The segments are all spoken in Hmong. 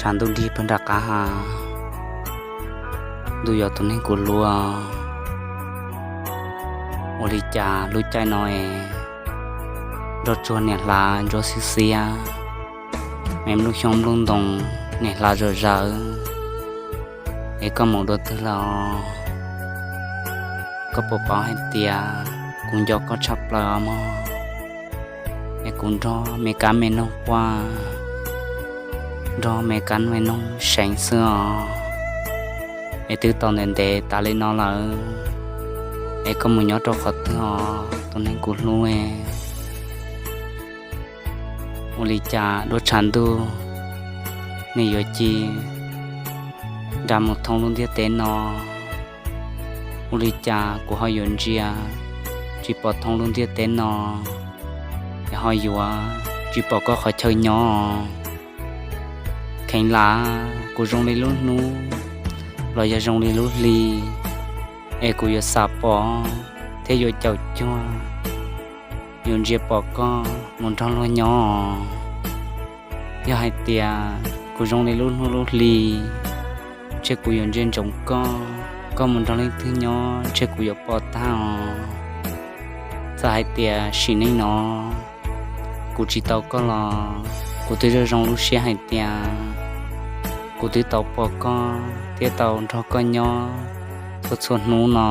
Tshav ntuj dig pawg nram qab ha, ntuj yuav tus neeg kuv hlub. Ua li cas lub caij no es nroj tsuag niam hlav ntsuab xiab xiab, me nplooj xyoob nplooj ntoo niam hlav zom zaws, es koj mus dua twg lawm os? Koj puas paub hais tias kuv nco koj tshaj plaws os mog? Es kuv nrog me kab me noog quaj, nrog me kab me noog seev xwb os. Es twb tau ntev ntev tas li no lawm, es koj mus nyob rau qhov twg os tus neeg kuv hlub? Ua li cas duab tshav ntuj nws yuav ci nra mus thoob lub ntiaj teb no? Ua li cas kuv ho yuav ntsia tsis pom thoob lub ntiaj teb no, es ho yuav tsis pom koj qhov chaw nyob? Kheev lam kuv zoo li lub hnub los yog zoo li lub hli, es kuv yuav xav pom thiab yuav caum cuag yuav ntsia pom koj mus nrog luag nyob. Yog hais tias kuv zoo li lub hnub lub hli, ntshe kuv yuav ntsia ntsoov koj, koj mus nrog leej twg nyob ntshe kuv yuav pom tag os. Txawm hais tias sim neej no kuv tsis tau koj los kuv twb zoo zoo lub siab hais tias kuv twb tau pom koj thiab tau nrog koj nyob txhua txhua hnub no.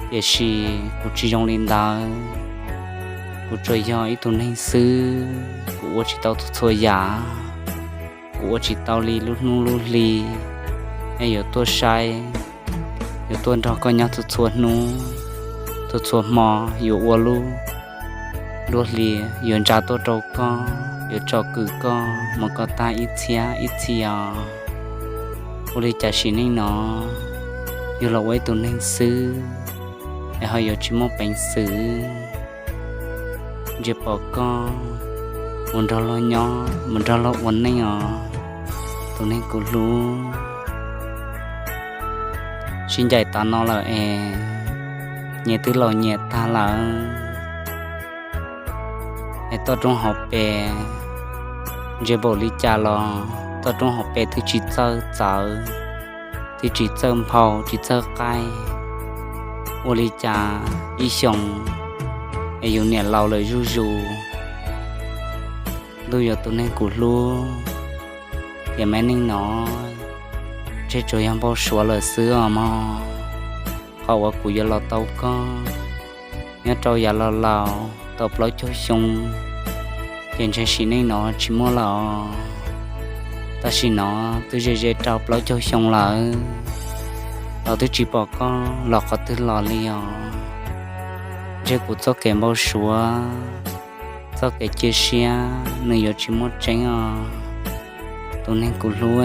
Tiam sis kuv tsis zoo li ntawd, kuv tsuas yog ib tug neeg xwb, kuv ua tsis tau txhua txhua yam, kuv ua tsis tau li lub hnub lub hli, es yuav tuaj saib, yuav tuaj nrog koj nyob txhua txhua hnub, txhua txhua hmo, yuav ua lub duab hli, yuav ntsa tuaj rau koj, yuav tsom kwm koj mus kom tag ib txhiab ib txhis os. Ua li cas sim neej no yog los ua ib tug neeg xwb, es ho yuav tsis muaj peev xwm ntsia pom koj mus nrog luag nyob mus nrog luag ua neej os, tus neeg kuv hlub. Sib ncaim tas no lawm es nyias twb laus nyias tag lawm, es toj roob hauv pes ntsia npaum li cas los toj roob hauv pes twb tsis txawj txawv, twb tsis txawj nphau tsis txawj qaij. Ua li cas ib xyoos es yus niam laus lawm zuj zus. Ntuj yuav tus neeg kuv hlub, tiam me neej no ntshe tsuas yog npau suav lawm xwb os mog. Qhov uas kuv yuav los tau koj nyob rau yav laus laus tau plaub caug xyoo, ces ntshe sim neej no tsis muaj lawm os. Tam sim no twb ze ze rau plaub caug xyoo lawm, los twb tsis pom koj los qhov twg los li os. Ntshe kuv txoj kev npau suav, txoj kev cia siab nws yuav tsis muaj tseeb os, tus neeg kuv hlub.